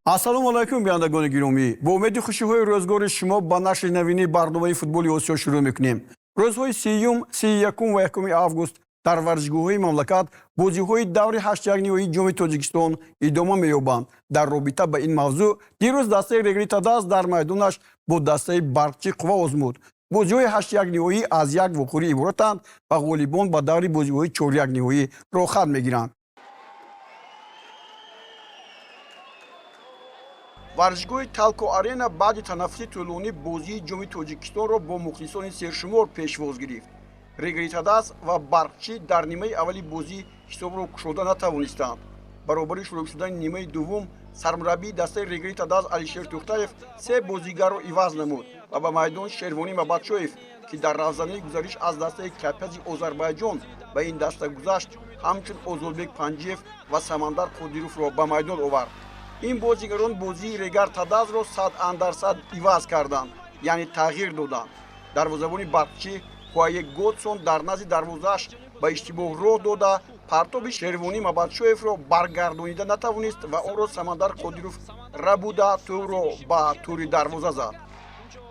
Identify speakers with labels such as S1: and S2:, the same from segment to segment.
S1: Ассалому алайкум, бинандагони гиромӣ. Бо умеди хушиҳои рӯзгори шумо ба нашри навини барномаи футболи Осиё шурӯъ мекунем. Рӯзҳои 30-юм, 31-ум ва 1 август дар варзишгоҳҳои мамлакат бозиҳои даври ҳаштякниҳоии Ҷоми Тоҷикистон идома меёбанд. Дар робита ба ин мавзӯъ дирӯз дастаи Регри Тадаз дар майдонаш бо дастаи Барқчӣ қувва озмуд. Бозиҳои ҳаштякниҳоӣ аз як вохӯрӣ иборатанд ва ғолибон ба даври бозиҳои чорякниҳоӣ роҳхат мегиранд. Варзишгоҳи Талко Арена баъди танаффуси тӯлонӣ бозии Ҷоми Тоҷикистонро бо мухлисони сершумор пешвоз гирифт. Регри Тадаз ва Барқчӣ дар нимаи аввали бозӣ ҳисобро кушода натавонистанд. Баробари шурӯъ шудани нимаи дуввум сармураббии дастаи Регри Тадаз Алишер Тухтаев се бозигарро иваз намуд ва ба майдон Шервонӣ Мабадшоев, ки дар равзанаи гузариш аз дастаи Капази Озарбайҷон ба ин даста гузашт, ҳамчун Озодбек Панҷиев ва Самандар Қодировро ба майдон овард. Ин бозигарон бозии Регар Тадазро сад андар сад иваз карданд, яъне тағйир доданд. Дарвозабони Барқчӣ Хуае Годсон дар назди дарвозааш ба иштибоҳ роҳ дода, партоби Шервонӣ Мабадшоевро баргардонида натавонист ва онро Самандар Қодиров рабуда тӯбро ба тӯри дарвоза зад.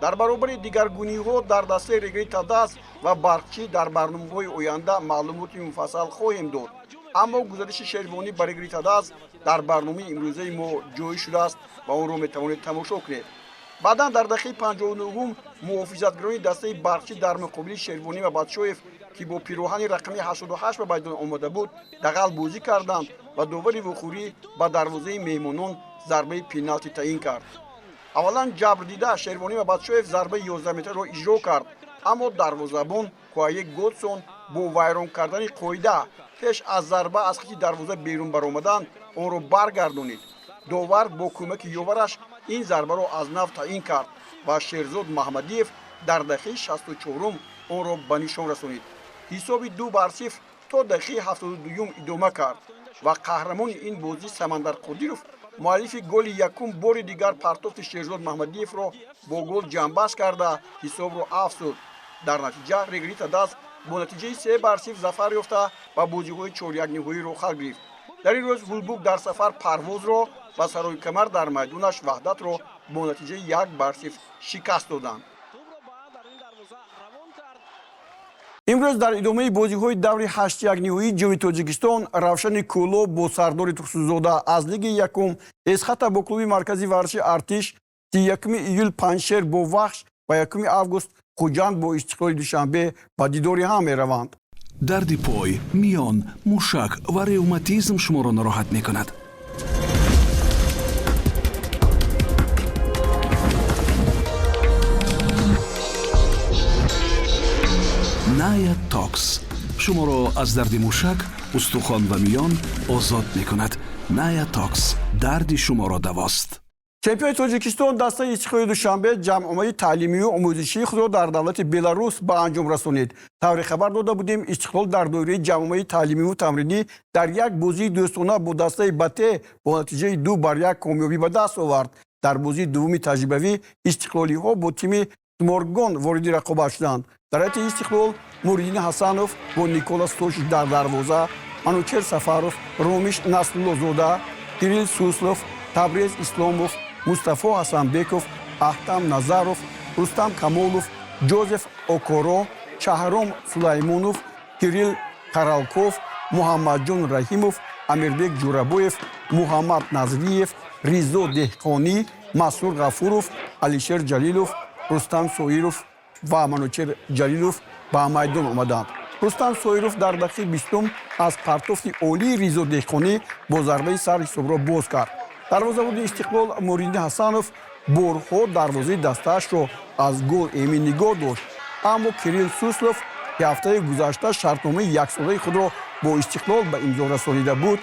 S1: Дар баробари дигаргуниҳо дар дастаи Регри Тадаз ва Барқчӣ дар барномаҳои оянда маълумоти муфассал хоҳем дод. Аммо гузариши Шервонӣ ба Регри Тадаз дар барномаи имрӯзаи мо ҷоӣ шудааст ва онро метавонед тамошо кунед. Баъдан дар дақиқаи 59-ум муҳофизатгарони дастаи Барқчӣ дар муқобили Шервонӣ Мабадшоев, ки бо пироҳани рақами 88 ба майдон омода буд, дағал бозӣ карданд ва довари вухӯрӣ ба дарвозаи меҳмонон зарбаи пеналти таъин кард. Аввалан ҷабр дида Шервонӣ Мабадшоев зарбаи 11 метрро иҷро кард, аммо дарвозабон Куае Годсон бо вайрон кардани қоида пеш аз зарба аз хати дарвоза берун баромадан онро баргардонид. Довар бо кӯмаки ёвараш ин зарбаро аз нав таъин кард ва Шерзод Маҳмадиев дар дақиқаи 64-ум онро ба нишон расонид. Ҳисоби 2-0 то дақиқаи 72-юм идома кард ва қаҳрамони ин бозӣ Самандар Қодиров муаллифи голи якум бори дигар партофти Шерзод Маҳмадиевро бо гол ҷамъбаст карда ҳисобро афзуд. Дар натиҷа Регри Тадаз бо натиҷаи 3-0 зафар ёфта ба бозиҳои чорякниҳоӣ роҳхат гирифт. Дар ин рӯз Ҳулбук дар сафар Парвозро ва Сарои Камар дар майдонаш Ваҳдатро бо натиҷаи 1-0 шикаст доданд. Имрӯз дар идомаи бозиҳои даври ҳаштякниҳоии Ҷоми Тоҷикистон Равшани Кӯлоб бо Сардори Турсунзода аз лиги якум, Эсхата бо клуби маркази варзиши Артиш, 31 июл Панҷшер бо Вахш ва 1 август Хуҷанд бо Истиқлоли Душанбе ба дидори ҳам мераванд.
S2: Дарди пой, миён, мушак ва ревматизм шуморо нороҳат мекунад? Ная Токс шуморо аз дарди мушак, устухон ва миён озод мекунад. Ная Токс дарди шуморо давост.
S1: Чемпиони Тоҷикистон дастаи Истиқлоли Душанбе ҷамъомади таълимию омӯзишии худро дар давлати Беларус ба анҷом расонид. Тавре хабар дода будем, Истиқлол дар доираи ҷамъомади таълимиву тамринӣ дар як бозии дӯстона бо дастаи Бате бо натиҷаи 2-1 комёбӣ ба даст овард. Дар бозии дуввуми таҷрибавӣ истиқлолиҳо бо тими Сморгон вориди рақобат шуданд. Дар ҳайати Истиқлол Муриддин Ҳасанов бо Никола Стошич дар дарвоза, Манучер Сафаров, Ромиш Насруллозода, Кирилл Суслов, Табрез Исломов, Мустафо Ҳасанбеков, Аҳтам Назаров, Рустам Камолов, Ҷозеф Окоро, Шаҳром Сулаймонов, Кирилл Каралков, Муҳаммадҷон Раҳимов, Амирбек Ҷурабоев, Муҳаммад Назриев, Ризо Деҳқонӣ, Масрур Ғафуров, Алишер Ҷалилов, Рустам Соиров ва Манучер Ҷалилов ба майдон омаданд. Рустам Соиров дар дақиқаи 20-ум аз партофти олии Ризо Деҳқонӣ бо зарбаи сар ҳисобро боз кард. Дарвозабони Истиқлол Муриддин Ҳасанов борҳо дарвозаи дастаашро аз гол эмин нигоҳ дошт, аммо Кирилл Суслов, ки ҳафтаи гузашта шартномаи яксолаи худро бо Истиқлол ба имзо расонида буд,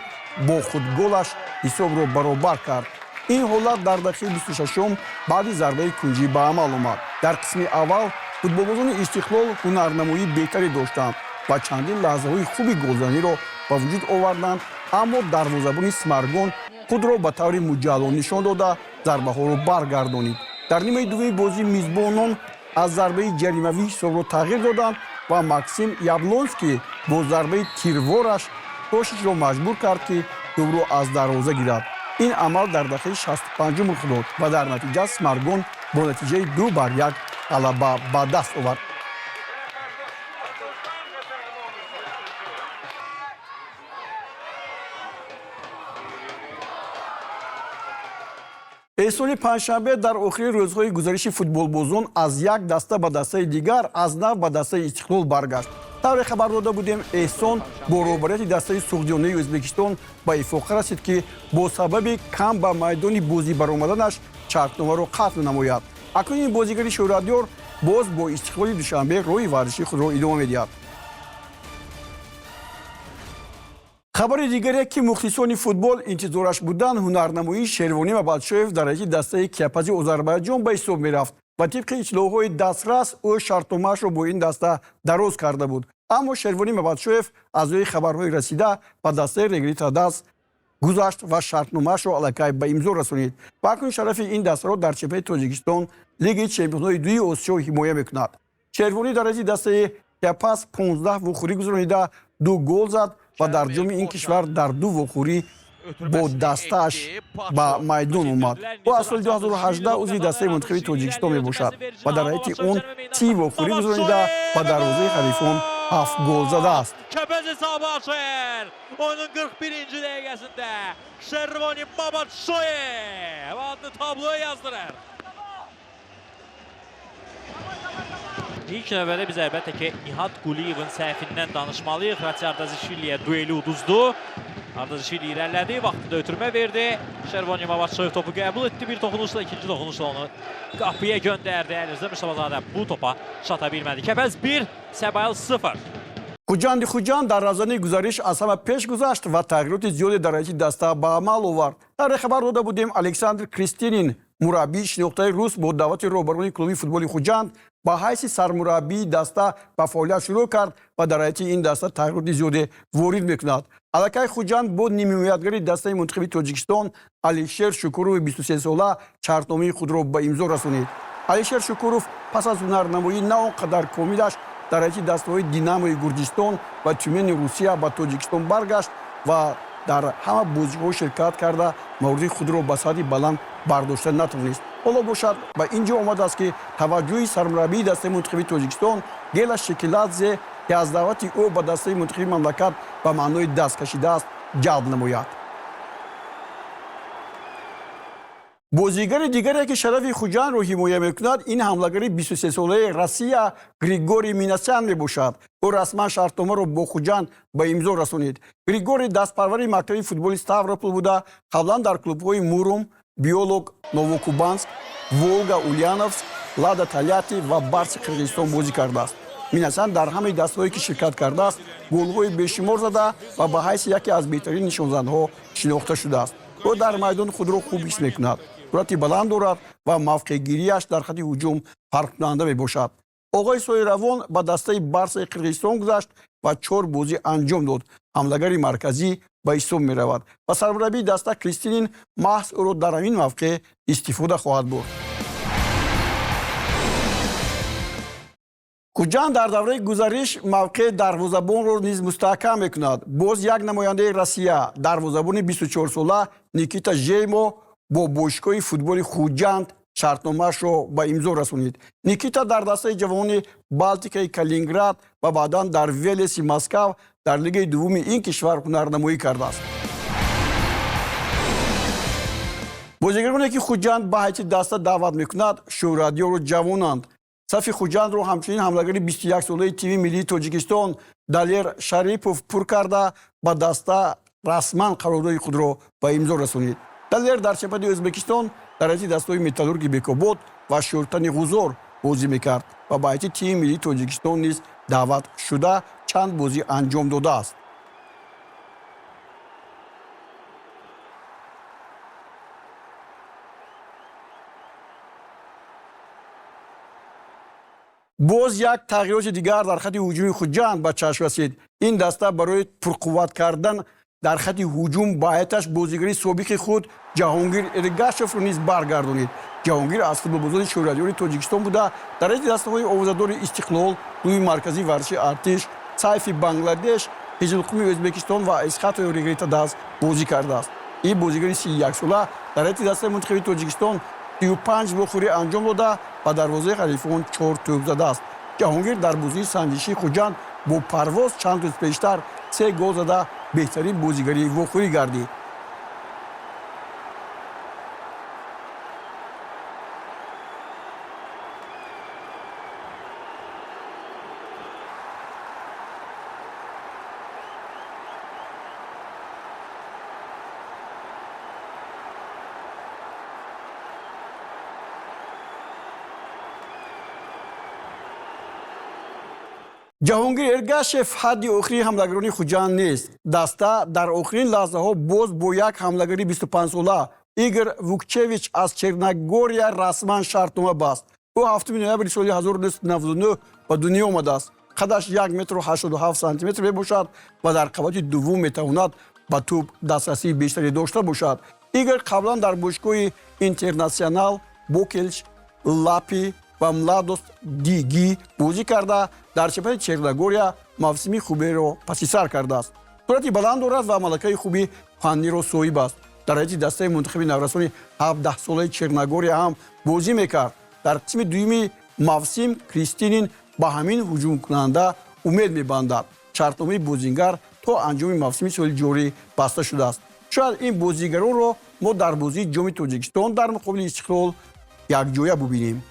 S1: бо худголаш ҳисобро баробар кард. Ин ҳолат дар дақиқаи 26-ум баъди зарбаи кунҷӣ ба амал омад. Дар қисми аввал футболбозони Истиқлол ҳунарнамоии беҳтаре доштанд ва чандин лаҳзаҳои хуби голзаниро ба вуҷуд оварданд, аммо дарвозабони Смаргон худро ба таври муҷалло нишон дода зарбаҳоро баргардонид. Дар нимаи дуввуми бозӣ мизбонон аз зарбаи ҷаримавӣ ҳисобро тағйир доданд ва Максим Яблонский бо зарбаи тирвораш Тошичро маҷбур кард, ки тӯбро аз дарвоза гирад. Ин амал дар дақиқаи 65 рух дод ва дар натиҷа Смаргон бо натиҷаи 2-1 ғалаба ба даст овард. Эҳсони панҷшанбе дар охири рӯзҳои гузариши футболбозон аз як даста ба дастаи дигар аз нав ба дастаи Истиқлол баргашт. Тавре хабар дода будем, Эҳсон бо роҳбарияти дастаи Суғдиёнаи Ӯзбекистон ба ифоқа расид, ки бо сабаби кам ба майдони бозӣ баромаданаш шартномаро қатл намояд. Акнун ин бозигари шӯҳратёр боз бо Истиқлоли Душанбе роҳи варзишии худро идома медиҳад. Хабари дигаре, ки мухлисони футбол интизораш буданд, ҳунарнамоии Шервонӣ Мабадшоев дар ҳайати дастаи Кияпази Озарбайҷон ба ҳисоб мерафт ва тибқи иттилоъҳои дастрас ӯ шартномаашро бо ин даста дароз карда буд. Аммо Шервонӣ Мабадшоев аз рӯи хабарҳои расида ба дастаи Регри Тадаз гузашт ва шартномаашро аллакай ба имзо расонид ва акнун шарафи ин дастаро дар чемпионати Тоҷикистон, Лигаи чемпионҳои дуи Осиё ҳимоя мекунад. Шервонӣ дар ҳайати дастаи Кияпаз 15 вохӯрӣ гузаронида, ду гол зад ва дар ҷоми ин кишвар дар ду вохӯрӣ бо дастааш ба майдон омад. Ӯ аз соли 2018 узви дастаи мунтахаби Тоҷикистон мебошад ва дар ҳайати он 30 вохӯрӣ гузаронида, ба дарвозаи ҳарифон 7 гол задааст.
S3: Kəpəz hesabı açır. Oyunun 41-ci dəqiqəsində Şervani Mamadshoyev adını tabloya yazdırır. İlk növbədə biz əlbəttə ki, Nihat Quliyevin səhvindən danışmalıyıq. Rati Ardazişviliyə dueli uduzdu. Ardazişvili irəlilədi, vaxtında ötürmə verdi. Şervani Mamadshoyev topu qəbul etdi. Bir toxunuşla, ikinci toxunuşla onu qapıya göndərdi. Əlirza Müştabazadə bu topa çata bilmədi. Kəpəz 1, Səbail 0.
S1: Хуҷанди Хуҷанд дар равзани гузариш аз ҳама пеш гузашт ва тағйироти зиёде дар ҳайати даста ба амал овард. Тавре хабар дода будем, Александр Кристинин, мураббии шинохтаи рус, бо даъвати роҳбарони клуби футболи Хуҷанд ба ҳайси сармураббии даста ба фаъолият шурӯъ кард ва дар ҳайати ин даста тағйироти зиёде ворид мекунад. Аллакай Хуҷанд бо нимҳимоятгари дастаи мунтахаби Тоҷикистон Алишер Шукурови 23-сола шартномаи худро ба имзо расонид. Алишер Шукуров пас аз ҳунарнамоӣ на он қадар комилаш дар ҳайати дастаҳои Динамои Гурҷистон ва Тюмени Русия ба Тоҷикистон баргашт ва дар ҳама бозиҳо ширкат карда, мавриди худро ба сатҳи баланд бардошта натавонист. Ҳоло бошад, ба ин ҷо омадааст, ки таваҷҷӯҳи сармураббии дастаи мунтахаби Тоҷикистон Гела Шекиладзе, ки аз даъвати ӯ ба дастаи мунтахаби мамлакат ба маънои даст кашидааст, ҷалб намояд. Бозигари дигаре, ки шарафи Хуҷандро ҳимоя мекунад, ин ҳамлагари 23-солаи Россия Григорий Минасян мебошад. Ӯ расман шартномаро бо Хуҷанд ба имзо расонид. Григорий дастпарвари мактаби футболи Ставропол буда, қаблан дар клубҳои Муром, Биолог Новокубанск, Волга Ульяновск, Лада Тольятти ва Барси Қирғизистон бозӣ кардааст. Минасян дар ҳамаи дастаҳое, ки ширкат кардааст, голҳои бешумор зада ва ба ҳайси яке аз беҳтарин нишонзанҳо шинохта шудааст. Ӯ дар майдон худро хуб ҳис мекунад, суръати баланд дорад ва мавқеъгириаш дар хати ҳуҷум фарқкунанда мебошад. Оғои соли равон ба дастаи Барсаи Қирғизистон гузашт ва чор бозӣ анҷом дод. Ҳамлагари марказӣ ба ҳисоб меравад ва сармураббии даста Кристинин маҳз ӯро дар ҳамин мавқеъ истифода хоҳад бурд. Хуҷанд дар давраи гузариш мавқеи дарвозабонро низ мустаҳкам мекунад. Боз як намояндаи Россия, дарвозабони 24-сола Никита Жеймо, бо бошгоҳи футболи Хуҷанд шартномаашро ба имзо расонид. Никита дар дастаи ҷавонони Балтикаи Калининград ва баъдан дар Велеси Москав дар лигаи дуввуми ин кишвар ҳунарнамоӣ кардааст. Бозигароне, ки Хуҷанд ба ҳайати даста даъват мекунад, шӯҳратёру ҷавонанд. Сафи Хуҷандро ҳамчунин ҳамлагари 21-солаи тими миллии Тоҷикистон Далер Шарипов пур карда, ба даста расман қарордоди худро ба имзо расонид. Далер дар чемпионати Ӯзбекистон дар ҳайати дастаҳои Металлурги Бекобод ва Шӯртани Ғузор бозӣ мекард ва ба ҳайати тими миллии Тоҷикистон низ даъват шуда, чанд бозӣ анҷом додааст. Боз як тағйироти дигар дар хати ҳуҷуми Хуҷанд ба чашм расид. Ин даста барои пурқувват кардан дар хати ҳуҷум ба ҳайаташ бозигари собиқи худ Ҷаҳонгир Эргашевро низ баргардонид. Ҷаҳонгир аз футболбозони шӯҳратёри Тоҷикистон буда, дар ҳайати дастаҳои овозадори Истиқлол, клуби марказии варзиши Артиш, Сайфи Бангладеш, Ҳизилқуми Ӯзбекистон ва Эсхатои Регритадаз бозӣ кардааст. Ин бозигари 31-сола дар ҳайати дастаи мунтахаби Тоҷикистон 35 вохӯрӣ анҷом дода, ба дарвозаи ҳарифон чор тӯб задааст. Ҷаҳонгир дар бозии санҷишии Хуҷанд бо Парвоз чанд рӯз пештар се гол зада, беҳтарин бозигари вохӯрӣ гардид. Ҷаҳонгир Эргашев ҳадди охири ҳамлагарони Хуҷанд нест. Даста дар охирин лаҳзаҳо боз бо як ҳамлагари 25-сола Игор Вукчевич аз Черногория расман шартнома баст. Ӯ 7 ноябри соли 1999 ба дунё омадааст. Қадаш 1 метру 87 сантиметр мебошад ва дар қабати дуввум метавонад ба тӯб дастрасии бештаре дошта бошад. Игор қаблан дар бошгоҳи Интернационал, Бокелч, Лапи ва Младост Диги бозӣ карда, дар чемпионати Черногория мавсими хуберо паси сар кардааст. Суръати баланд дорад ва малакаи хуби фанниро соҳиб аст. Дар ҳайати дастаи мунтахаби наврасони 17-солаи Черногория ҳам бозӣ мекард. Дар қисми дуюми мавсим Кристинин ба ҳамин ҳуҷумкунанда умед мебандад. Шартномаи бозингар то анҷоми мавсими соли ҷорӣ баста шудааст. Шояд ин бозигаронро мо дар бозии Ҷоми Тоҷикистон дар муқобили Истиқлол якҷоя бубинем.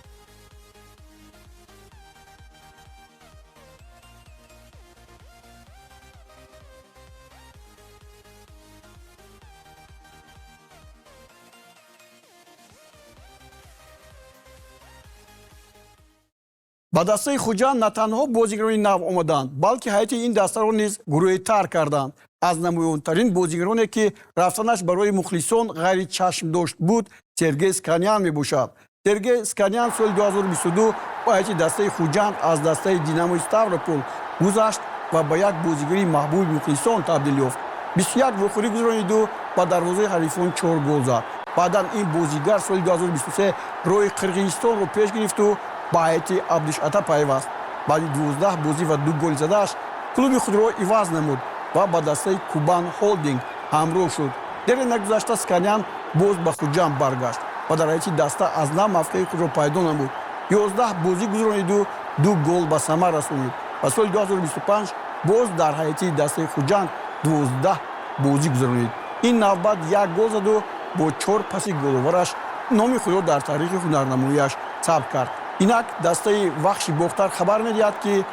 S1: Ба дастаи Хуҷанд на танҳо бозигарони нав омаданд, балки ҳайати ин дастаро низ гурӯҳи тарк карданд. Аз намоёнтарин бозигароне, ки рафтанаш барои мухлисон ғайричашмдошт буд, Сергей Сканян мебошад. Сергей Сканян соли 2022 ба ҳайати дастаи Хуҷанд аз дастаи Динамои Ставропол гузашт ва ба як бозигари маҳбуби мухлисон табдил ёфт. 21 вохӯрӣ гузарониду ба дарвозаи ҳарифон чор гол зад. Баъдан ин бозигар соли 2023 роҳи Қирғизистонро пеш гирифту ба ҳайати Абдишата пайваст. Баъди 12 бозӣ ва ду голи задааш клуби худро иваз намуд ва ба дастаи Кубан Холдинг ҳамроҳ шуд. Дере нагузашта Сканян боз ба Хуҷанд баргашт ва дар ҳайати даста аз нав мавқеи худро пайдо намуд. 11 бозӣ гузарониду ду гол ба самар расонид ва соли 2025 боз дар ҳайати дастаи Хуҷанд 12 бозӣ гузаронид. Ин навбат як гол заду бо чор паси головараш номи худро дар таърихи ҳунарнамоияш сабт кард. Инак дастаи Вахши Бохтар хабар медиҳад, ки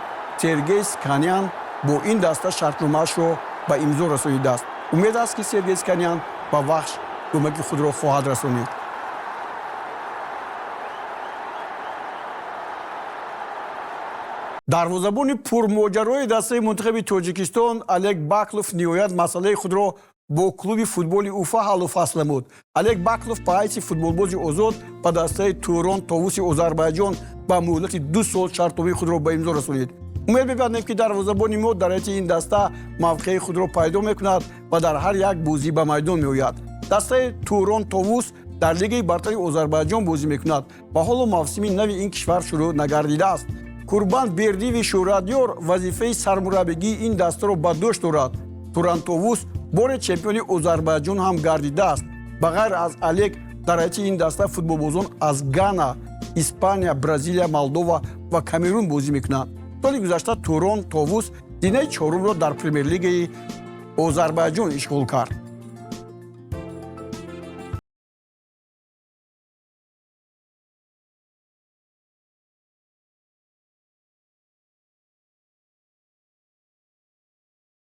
S1: Сергей Сканян бо ин даста шартномаашро ба имзо расонидааст. Умед аст, ки Сергей Сканян ба Вахш кӯмаки худро хоҳад расонид. Дарвозабони пурмоҷарои дастаи мунтахаби Тоҷикистон Олег Баклов ниҳоят масъалаи худро бо клуби футболи Уфа ҳаллу фасл намуд. Олег Баклов ба ҳайси футболбози озод ба дастаи Турон Товуси Озарбайҷон ба муҳлати 2 сол шартномаи худро ба имзо расонид. Умед мебандем, ки дарвозабони мо дар ҳайати ин даста мавқеи худро пайдо мекунад ва дар ҳар як бозӣ ба майдон меояд. Дастаи Турон Товус дар Лигаи бартари Озарбайҷон бозӣ мекунад ва ҳоло мавсими нави ин кишвар шурӯъ нагардидааст. Курбан Бердиеви шӯҳратёр вазифаи сармураббигии ин дастаро ба дӯш дорад. Турантовус боре чемпиони Озарбайҷон ҳам гардидааст. Ба ғайр аз Олег дар ҳайати ин даста футболбозон аз Гана, Испания, Бразилия, Молдова ва Камерун бозӣ мекунанд. Соли гузашта Турон Товус зинаи чорумро дар Премерлигаи Озарбайҷон ишғол кард.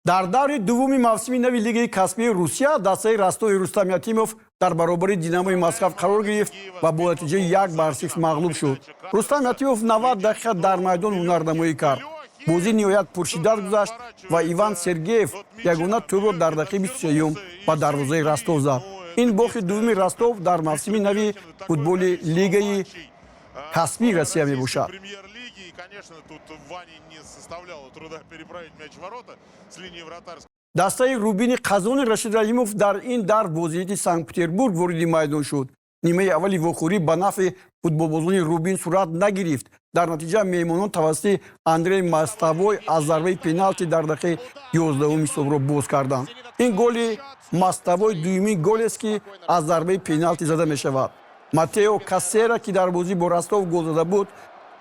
S1: Дар даври дуввуми мавсими нави Лигаи касбии Русия дастаи Ростови Рустам Ятимов дар баробари Динамои Москав қарор гирифт ва бо натиҷаи 1-0 мағлуб шуд. Рустам Ятимов 90 дақиқа дар майдон ҳунарнамоӣ кард. Бозӣ ниҳоят пуршиддат гузашт ва Иван Сергеев ягона тӯбро дар дақиқаи 23-юм ба дарвозаи Ростов зад. Ин бохти дуввуми Ростов дар мавсими нави футболи Лигаи касбии Россия мебошад.
S4: Конечно, тут Ване не составляло труда переправить мяч в ворота с линии вратарской.
S1: Дастаи Рубини Қазони Рашид Раҳимов дар ин дар бо зенити Санкт Петербург вориди майдон шуд. Нимаи аввали вохӯрӣ ба нафъи футболбозони Рубин сурат нагирифт. Дар натиҷа меҳмонон тавассути Андрей Мостовой аз зарбаи пеналти дар дақиқаи 11-ум ҳисобро боз карданд. Ин голи Мостовой дуюмин голест, ки аз зарбаи пеналти зада мешавад. Матео Кассера, ки дар бозӣ бо Ростов гол зада буд,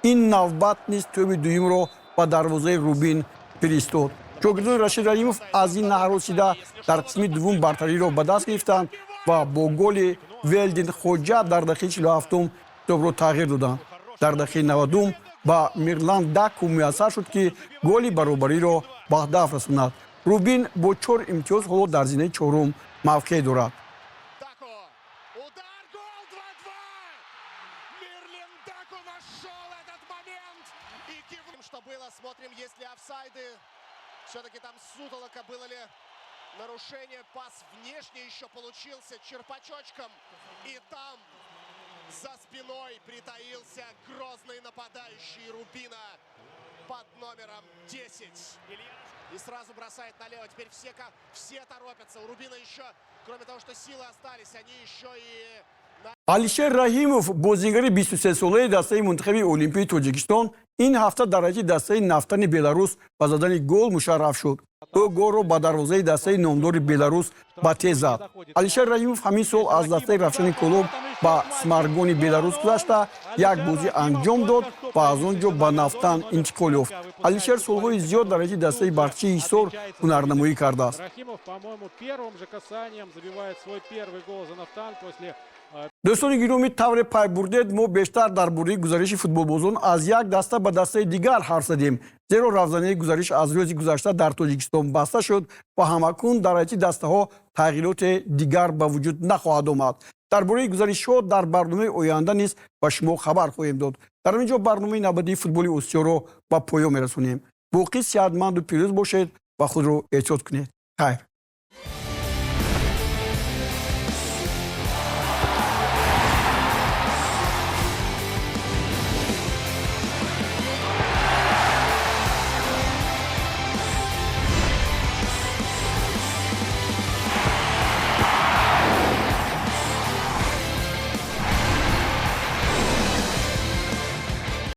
S1: ин навбат низ тӯби дуюмро ба дарвозаи Рубин фиристод. Шогирдони Рашид Раҳимов аз ин наҳросида дар қисми дуввум бартариро ба даст гирифтанд ва бо голи Велдин Хоҷа дар дақиқаи 47-ум ҳисобро тағйир доданд. Дар дақиқаи 90-ум ба Мирлан Даку муяссар шуд, ки голи баробариро ба ҳадаф расонад. Рубин бо чор имтиёз ҳоло дар зинаи чорум мавқеъ дорад.
S4: Даку! Удар, гол 2-2! Мирлин Даку нашел этот момент! И кивнул, что было. Смотрим, есть ли офсайды. Все-таки там сутолока, было ли нарушение. Пас внешне еще получился черпачочком. И там за спиной притаился грозный нападающий Рубина под номером 10. И сразу бросает налево. Теперь все торопятся. У Рубина еще, кроме того, что силы остались, они еще и
S1: Алишер Раҳимов, бозигари 23-солаи дастаи мунтахаби олимпии Тоҷикистон, ин ҳафта дар ҳайати дастаи Нафтани Беларус ба задани гол мушарраф шуд. Ӯ голро ба дарвозаи дастаи номдори Беларус ба тез зад. Алишер Раҳимов ҳамин сол аз дастаи Равшани Кӯлоб ба Смаргони Беларус гузашта, як бозӣ анҷом дод ва аз он ҷо ба Нафтан интиқол ёфт. Алишер солҳои зиёд дар ҳайати дастаи Барқчии Ҳисор ҳунарнамоӣ кардааст.
S5: Рахимов, по-моему, первым же касанием забивает свой первый гол за Нафтан после
S1: Дӯстони гиромӣ, тавре пай бурдед, мо бештар дар бораи гузариши футболбозон аз як даста ба дастаи дигар ҳарф задем, зеро равзанаи гузариш аз рӯзи гузашта дар Тоҷикистон баста шуд ва ҳамакун дар ҳайати дастаҳо тағйироти дигар ба вуҷуд нахоҳад омад. Дар бораи гузаришҳо дар барномаи оянда низ ба шумо хабар хоҳем дод. Дар ин ҷо барномаи навбатии Футболи Осиёро ба поён мерасонем. Боқӣ сиҳатманду пирӯз бошед ва худро эҳтиёт кунед. Хайр.